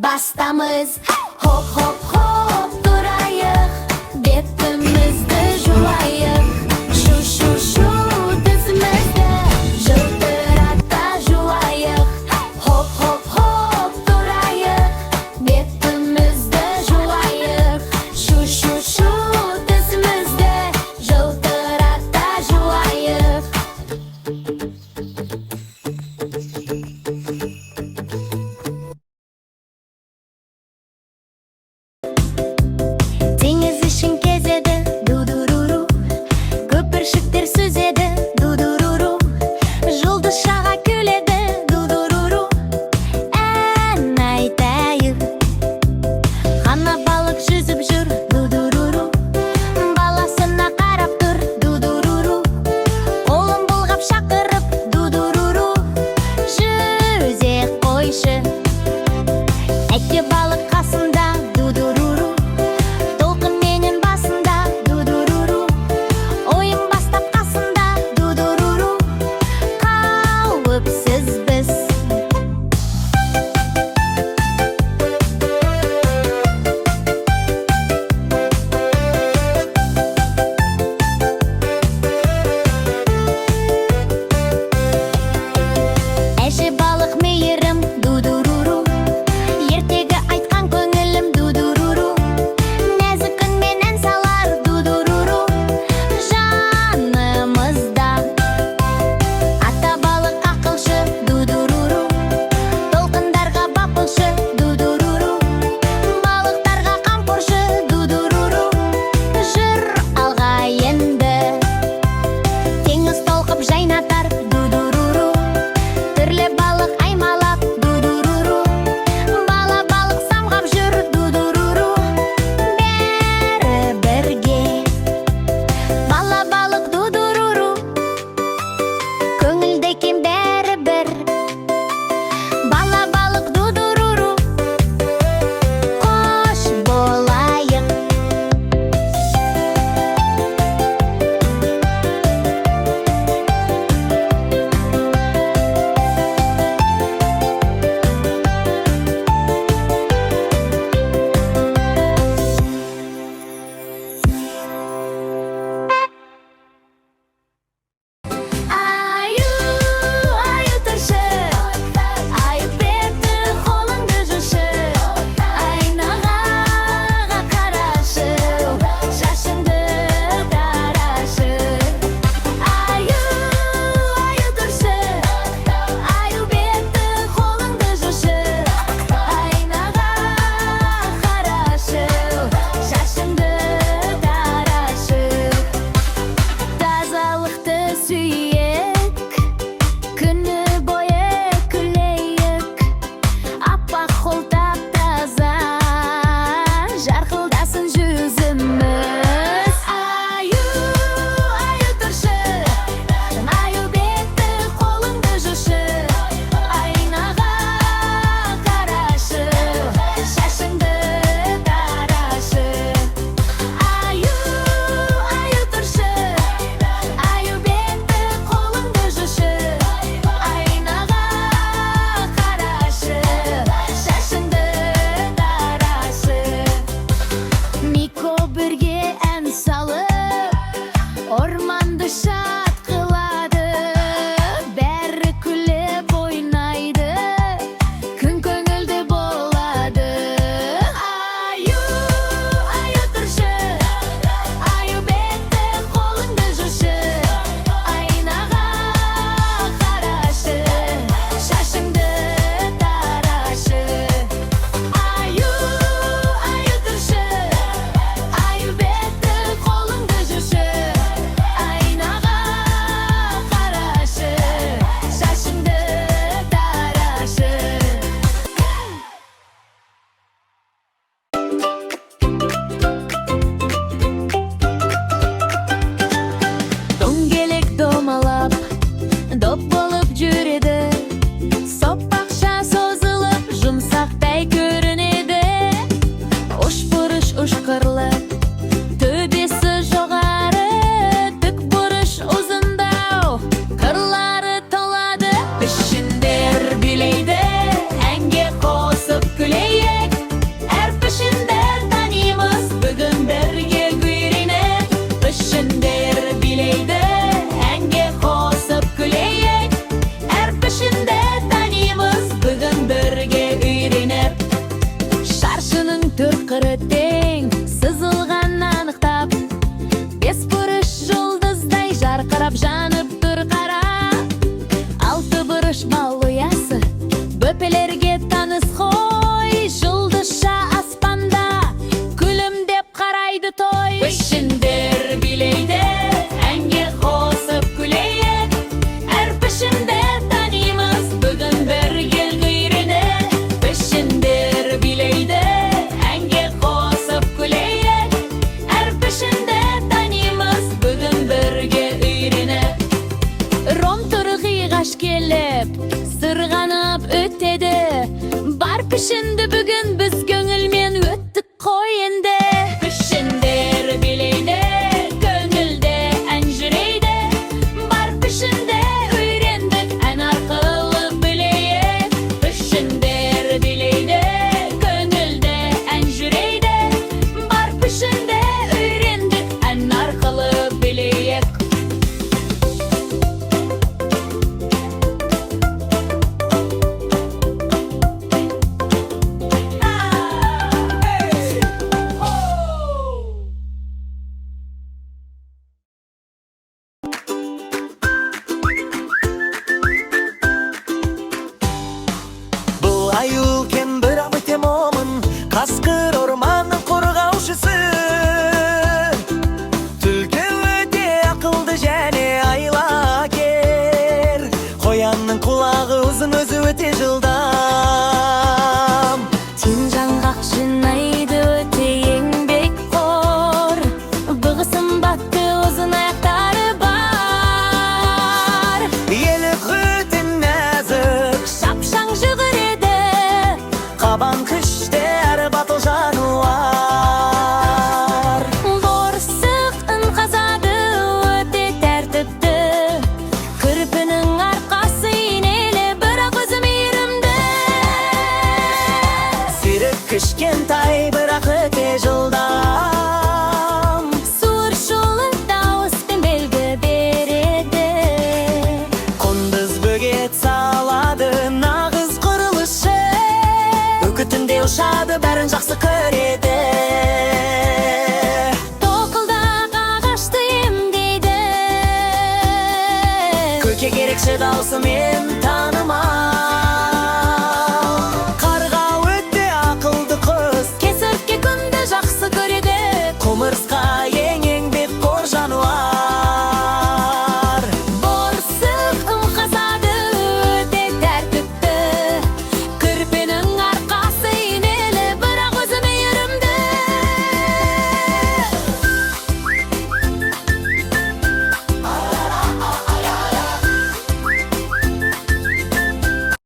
Бастамыз. Хоп, хоп, хоп, тұрайық, бетімізді жуайық. Шу, шу, шу, тісімізді жылтырата жуайық. Хоп, хоп, хоп, тұрайық, бетімізді жуайық. Шу, шу, шу, тісімізді жылтырата жуайық. Ақыры тең сызылған анықтап. Бес бұрыш жұлдыздай жарқырап жанып тұр, қара. Алты бұрыш бал ұясы, бөпелерге таныс қой. Жұлдызша аспанда күлімдеп қарайды той. Пішіндер билейді, әнге қосып күлейік. Әр пішінді танимыз, бүгін бірге үйреніп. Пішіндер билейді, әнге қосып күлейік. Әр пішінді танимыз, бүгін бірге үйреніп. Ромб түрі қиғаш келіп, сырғанап өтеді. Бар пішінді бүгін біз көңілмен өттік қой енді. Пішіндер билейді, көңілде ән жүрейді. Бар пішінді үйрендік, ән арқылы білейік. Пішіндер билейді, көңілде ән жүрейді. Бар пішінді үйрендік, ән арқылы білейік. Бұл аю үлкен, бірақ өте момын. Қасқыр орманның қорғаушысы. Түлкі өте ақылды және айлакер. Қоянның құлағы ұзын, өзі өте жылдам. Тең жаңғақ жинайды, өте еңбекқор. Бұғы сымбатты, ұзын аяқтары бар. Елік өте нәзік. Шапшаң жүгіреді. Қабан күшті әрі батыл жануар. Борсық ін қазады, өте тәртіпті. Кірпінің арқасы инелі, бірақ өзі мейірімді. Серік кішкентай, бірақ өте жылдам. Суыр шулы дауыспен белгі береді. Құндыз бөгет салады, нағыз құрылысшы. Үкі түнде ұшады, бәрін жақсы көреді.